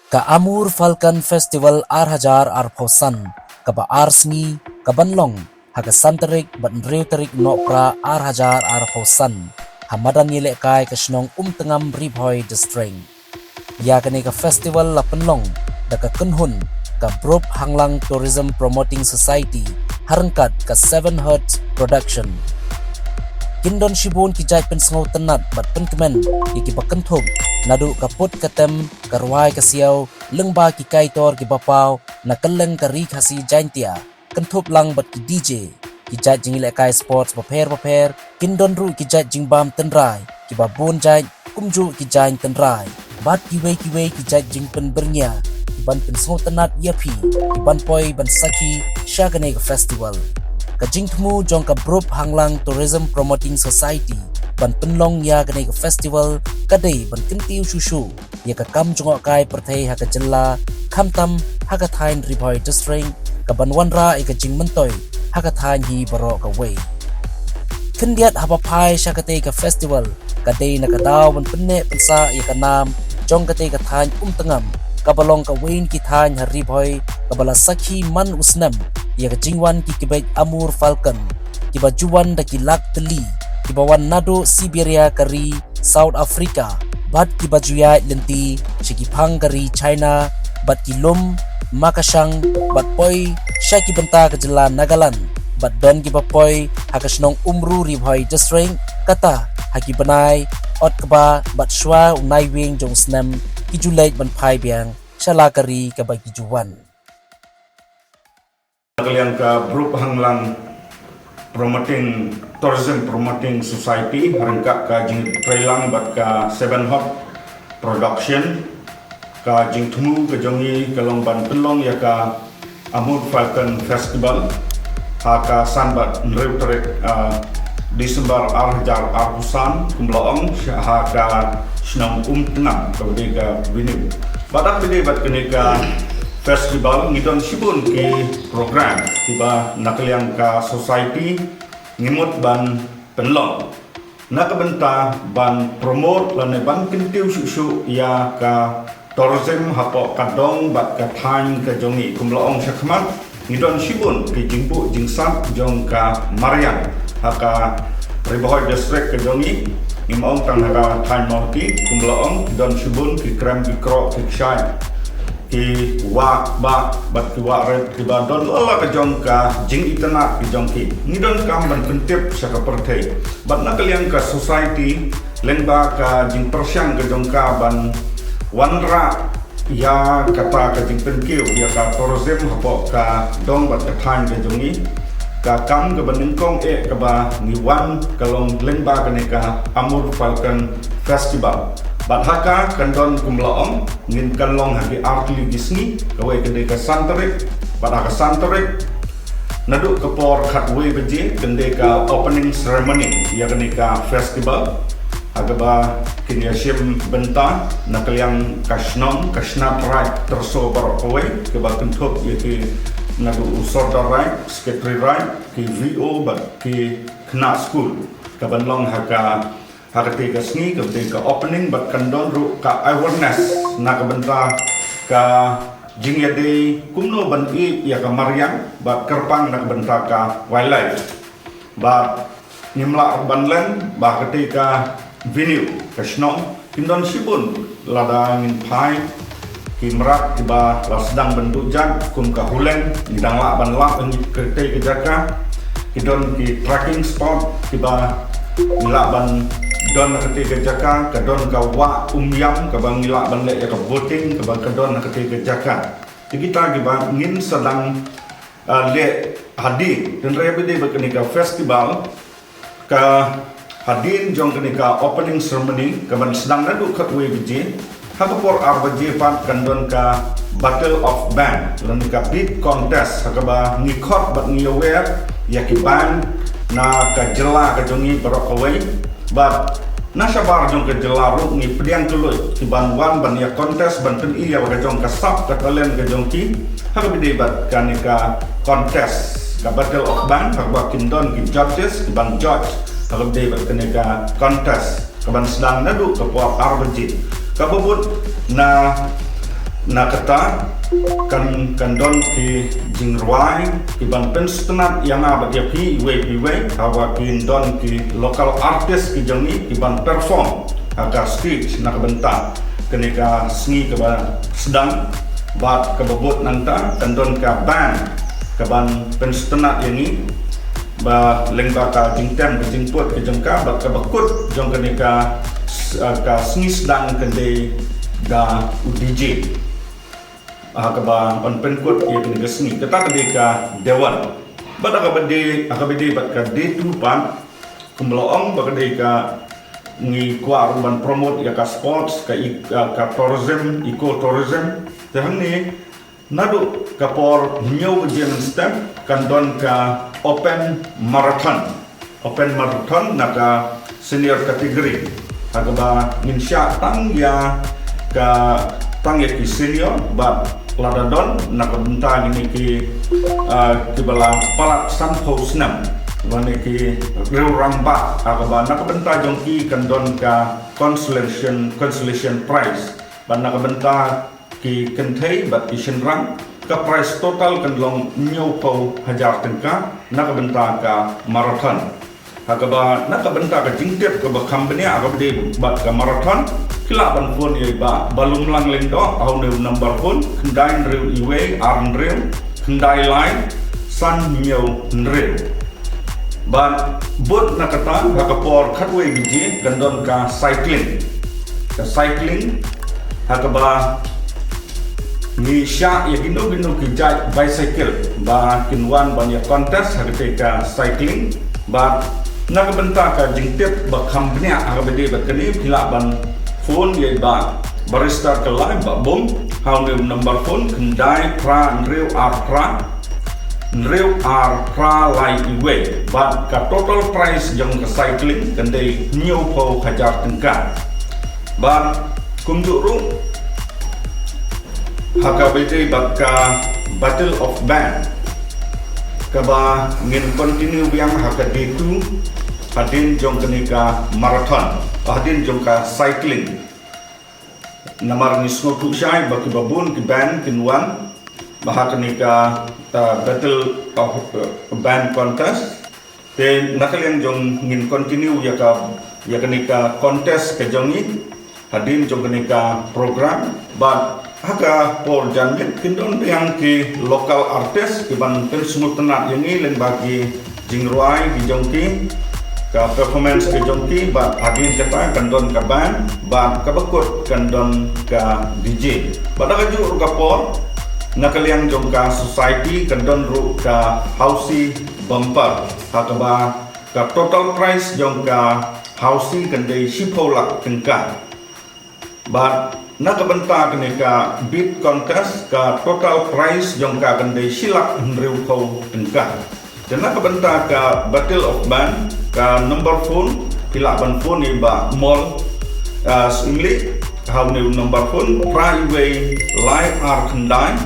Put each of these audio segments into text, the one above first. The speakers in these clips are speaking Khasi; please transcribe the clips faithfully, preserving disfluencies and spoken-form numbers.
Ka Amur Falcon Festival ar hajar arphew san, kaba ar sngi, kaban long ha ka san tarik bad hynriew tarik Nohprah ar hajar arphew san, ha madan ïalehkai ka shnong Umtngam, Ri Bhoi District. Ïa kane ka festival la pynlong da ka kynhun ka Brooke Hanglang Tourism Promoting Society, ha ryngkat ka Seven Hearts Production. Kin don shibun ki jait pynsngewtynnat bad pynkmen ïa kiba kynthup naduh ka put ka tem, ka rwai ka siaw, lyngba ki kaitor kiba paw na kylleng ka Ri Khasi Jaintia, kynthup lang bad ki D J, ki jait jingïalehkai sports bapher bapher, kin don ruh ki jait jingbam tynrai kiba bun jait, kumjuh ki jaiñ tynrai bad kiwei kiwei ki jait jingpynbyrngia kiban pynsngewtynnat ïa phi kiban poi ban sakhi sha kane ka festival. Ka jingthmu jong ka Brooke Hanglang Tourism Promoting Society ban pynlong ïa kane ka festival ka dei ban kyntiew shuh shuh ïa ka kam jngohkai pyrthei ha ka jylla, khamtam ha ka thaiñ Ri Bhoi District, kaban wanrah ïa ka jingmyntoi ha ka thaiñ hi baroh kawei. Khyndiat haba phai sha katei ka festival, ka dei na ka daw ban pynneh pynsah ïa ka nam jong katei ka thaiñ Umtngam, kaba long kawei na ki thaiñ ha Ri Bhoi kaba la sakhi man u snem ïa ka jingwan ki kbeit Amur Falcon, kiba ju wan da ki lak tylli, kiba wan naduh Siberia ka ri South Africa, bad kiba ju ïaid lynti sha ki phang ka ri China, bad ki lum Makashang, bad poi sha ki bynta ka jylla Nagaland, bad don kiba poi ha ka shnong Umru, Ri Bhoi District, kata ha ki bnai October bad shwa u Naiwieng jong u snem, ki ju leit ban phai biang sha la ka ri kaba ki ju wan. Na ka liang ka Brooke Hanglang Promoting, Tourism Promoting Society, ha ryngkat ka jingtreilang bad ka Seven Hot Production, ka jingthmu ka jong ngi ka long ban pynlong ïa ka Amur Falcon Festival ha ka san bad hynriew tarik, ah, December ar hajar arphew san, kumba la ong, ha ka shnong Umtngam kaba dei ka venue. Bad haba ïadei bad kane ka festival, ngi don shibun ki program kiba na ka liang ka society ngi mut ban pynlong na ka bynta ban promote lane ban kyntiew shuh shuh ïa ka tourism hapoh ka dong bad ka thaiñ ka jong ngi. Kumba la ong shakhmat, ngi don shibun ki jingbuh jingsat jong ka mariang ha ka Ri Bhoi District ka jong ngi. Ngim ong tang ha ka thaiñ Mawhati, kumba la ong, don shibun ki krem ki krok ki kshaid, ki wah bah bad ki wah rit kiba don la la ka jong ka jingitynnat ka jong ki. Ngi donkam ban pyntip sha ka pyrthei. Bad na ka liang ka society, lyngba ka jingpyrshang ka jong ka ban wanrah ïa kata ka jingpynkiew ïa ka tourism hapoh ka dong bad ka thaiñ ka jong ngi, ka kam kaba nyngkong eh kaba ngi wan ka long lyngba kane ka Amur Falcon Festival. Bad ha ka kan don, kumba la ong, ngin kan long ha ki artylli ki sngi, kawei ka dei ka san tarik, bad ha ka san tarik naduh ka por khatwei baje kan dei ka opening ceremony ïa kane ka festival, ha kaba kin ïashim bynta na ka liang ka shnong, ka shnat raid tyrso baroh kawei, kaba kynthup ïa ki naduh u sordar raid, secretary raid, ki V O bad ki khynnah skul, kaban long ha ka ha katei ka sngi, ka dei ka opening, bad kan don ruh ka awareness na ka bynta ka jingïadei kumno ban ïeit ïa ka mariang bad kyrpang na ka bynta ka wildlife. Bad ngim lah ban len ba katei ka venue, ka shnong, kin don shibun lada ngin phai ki mrad kiba la sdang ban duh jait kum ka Huleng, ngi dang lah ban lap ha katei ka jaka. Ki don ki trekking spot kiba ngi lah ban don ha katei ka jaka, ka don ka wah Umïam kaba ngi lah ban leh ïa ka boating kaba ka don ha katei ka jaka. Te kita kiba ngin sa dang, ah, leh hadien, hynrei ba dei ba kane ka festival, ka hadien jong kane ka opening ceremony, kaban sdang naduh khatwei baje, ha ka por ar baje pat kan don ka Battle of Band, lane ka beat contest, ha kaba ngi khot bad ngi ïawer ïa ki band na ka jylla ka jong ngi baroh kawei. Bad na shabar jong ka jylla ruh ngi pdiang kylluid kiban wan ban ïa contest ban pyni ïa la ka jong ka sap ka talent ka jong ki, ha kaba dei bad kane ka contest, ka Battle of Band, ha kaba kin don ki judges kiban judge ha kaba dei bad kane ka contest, kaban sdang naduh ka por ar baje. Kaba bud na Na kata kan kan don ki jingrwai ki ban pynsngewtynnat ïa nga bad ïa phi iwei pa iwei, haba kin don ki local artist ki jong ngi ki ban perform ha ka stage na ka bynta kane ka sngi kaba sdang. Bad kaba bud nangta kan don ka band ka ban pynsngewtynnat ïa ngi ba lyngba ka jingtem ka jingput ka jong ka, bad kaba kut jong kane ka s- ah, ka sngi sdang kan dei da u DJ. Ah, kaba ban pynkut ïa kane ka sngi, kata ka dei ka day one. Bad ha kaba dei ha kaba dei bad ka day two pat, kumba la ong ba ka dei ka ngi kwah ruh ban promote ïa ka sports, ka e- ah, ka tourism, eco tourism. Te hangne naduh ka por hynñiew baje mynstep kan don ka open marathon. Open marathon na ka senior category, ha kaba ngin shah tang ïa ka tang ïa ki senior bad lada don na ka bynta kine ki ah, kiba la palat sanphew snem, lane ki riewrangbah, ha kaba na ka bynta jong ki kan don ka consolation consolation prize. Bad na ka bynta ki kynthei bad ki shynrang, ka prize total kan long hynñiewphew hajar tyngka na ka bynta ka marathon. Ha kaba na ka bynta ka jingtip kaba kham bniah kaba dei bad ka marathon, ki lah ban phone ïa i Bah Balumlang Lyngdoh ha une u number phone, khyndai hynriew wei ar hynriew khyndai lai san hynñiew hynriew. Bad bud na kata ha ka por khatwei baje kan don ka cycling. Ka cycling ha kaba ngi shah ïa kino kino ki jait bicycle ba kin wan ban ïa contest ha kata ka cycling. Bad na ka bynta ka jingtip ba kham bniah ha kaba dei bad kane, phi lah ban phone ïa i Bah Barrister Kyllai Bah Bum ha une u number phone, khyndai phra hynriew ar phra hynriew ar phra lai wei. Bad ka total prize jong ka cycling kan dei hynñiewphew hajar tyngka. Bad kumjuh ruh ha kaba ïadei bad ka Battle of Band, kaba ngin continue biang ha ka day two hadien jong kane ka marathon, hadien jong ka cycling. Namar ngi sngewthuh shai ba kiba bun ki band kin wan ba ha kane ka, uh, Battle of, uh, Band contest. Te na ka liang jong ngin continue ïa ka ïa kane ka contest ka jong ngi hadien jong kane ka program. Bad ha ka por janmiet kin don biang ki local artist ki ban pynsngewtynnat ïa ngi lyngba ki jingrwai ki jong ki, ka performance ka jong ki, bad hadien kata kan don ka band, bad kaba kut kan don ka DJ. Bad ha kajuh ruh ka por, na ka liang jong ka society kan don ruh ka housie bumper, ha kaba ka total prize jong ka housie kan dei shiphew lak tyngka. Bad na ka bynta kane ka beat contest, ka total prize jong ka kan dei shi lak hynriewphew tyngka. Te na ka bynta ka Battle of Band, ka number phone, phi lah ban phone ïa i Bah Mol, ah, Syiemlieh ha une u number phone, phra wei lai ar khyndai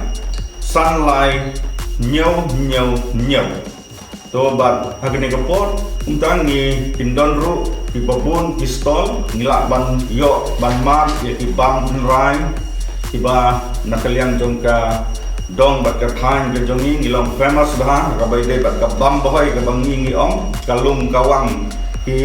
san lai hynñiew hynñiew hynñiew. To bad ha kane ka por, kumta ngi kin don ruh kiba bun ki stall, ngi lah ban ïoh ban mad ïa ki bam tynrai kiba na ka liang jong ka dong bad ka thaiñ ka jong ngi, ngi long famous bha ha kaba ïadei bad ka bam Bhoi kaba ngi ngi ong, ka lum ka wang, ki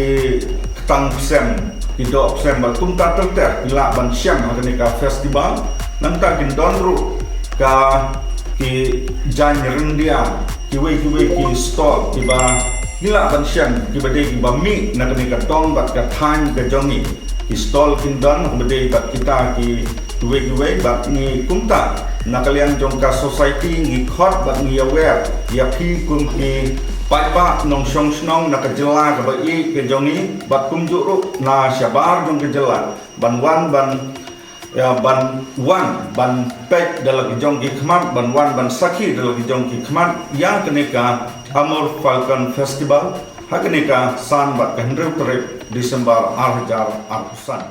ktang psem, ki doh psem, bad kumta ter ter ki lah ban shem ha kane ka festival. Nangta kin don ruh ka ki jaiñ ryndia, kiwei kiwei ki stall kiba ngi lah ban shem, kiba dei kiba mih na kane ka dong bad ka thaiñ ka jong ngi. Ki stall kin don kiba dei bad kita ki kiwei kiwei, bad ngi kumta na ka liang jong ka society ngi khot bad ngi aware ïa phi kum ki paidbah nongshong shnong na ka jylla kaba ïeit ka jong ngi, bad kumjuh ruh na shabar jong ka jylla, ban wan ban ïa ban wan ban peit da la ki jong ki khmat, ban wan ban sakhi da la ki jong ki khmat ïa kane ka Amur Falcon Festival ha kane ka san bad ka hynriew tarik December ar hajar arphew san.